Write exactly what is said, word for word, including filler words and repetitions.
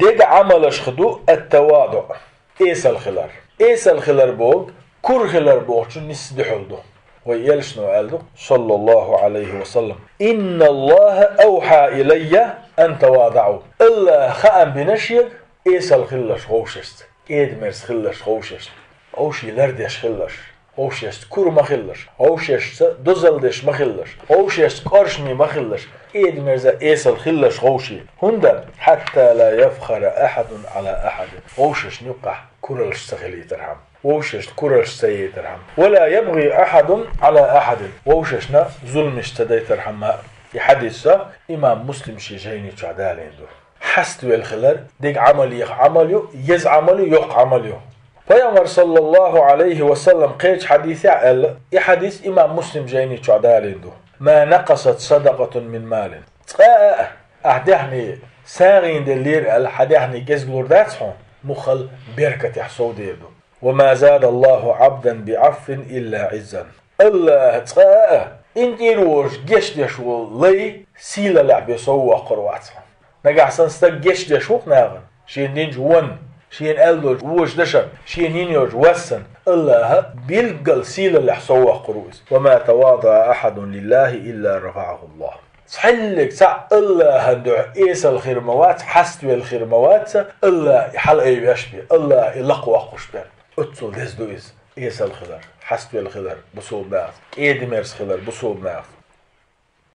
Деган Ӏамалашха ду ат-таваду, эсала хилар. Эсала хилар бохург, кура хилар бохучун нийса дуьхьал ду. Вай элчано аьлла ду, саллаллаху Ӏалайхи ва саллам: «Инналлаха авхьа илаййа ан тавадаӀу». АллахӀа хаам бина шега эсала хилалаш вовшашца, кӀеда-мерза хилалаш вовшашца, вовшийн лардеш хилалаш, вовшашца кура ма хилалаш, вовшашца дозалла деш ма хилалаш, вовшашца кӀоршаме ма хилалаш, кӀеда-мерза, эсала хилалаш вовшийн. ХӀунда? «Хьатта ла яфхара ахьадун Ӏала ахьадин». Вовшашна юкъахь кураллаш ца хилийтархьама, вовшашна кураллаш ца яйтархьама. «Ва ла ябгӀи ахьадун Ӏала ахьадин». Вовшашна зуламаш ца дайтархьама. И хьадис имам Муслима шен жайни чохь далийна ду. Хьаставелла хилар деган Ӏамал, еха Ӏамал ю, еза Ӏамал ю, йоккха Ӏамал ю. Пайхамара, саллаллаху Ӏалайхи ва саллам, кхечу хьадисехь аьлла, и хьадис имам Муслима жайни чохь далийна ду: «Ма накъасат садакъатун мин малин». Цкъа а ахь даьхни сагӀина деллера аьлла, хьан даьхни кӀезигалур дац хьуна, муххал беркатехь совдер ду. «Ва ма задаллаху Ӏабдан би Ӏафвин илла Ӏиззан». АллахӀа цкъа а интӀера воцуш гечдеш волу лай сийлаллехь бен сов воккхур вац хьуна. Нагахь санна стаг гечдеш ву-кх нахана, шена динчу вон, шена аьлла долчу вожа дашан, шена йина йолчу вассана, АллахӀа билггал сийлаллехь сов воккхур ву иза. «Ва ма тавадаӀа ахьадун лиллахи илла рафаӀахуллах». Цхьаьллиг цхьаъ АллахӀан дуьхьа эсала хир ма вац, хьаставелла хир ма вац, АллахӀа и хьалаайвеш бен, АллахӀа и лакхавоккхуш бен. Оццул деза ду иза, эсала хилар, хьаставелла хилар бусулба нахаца, кӀеда-мерза хилар бусулба нахаца.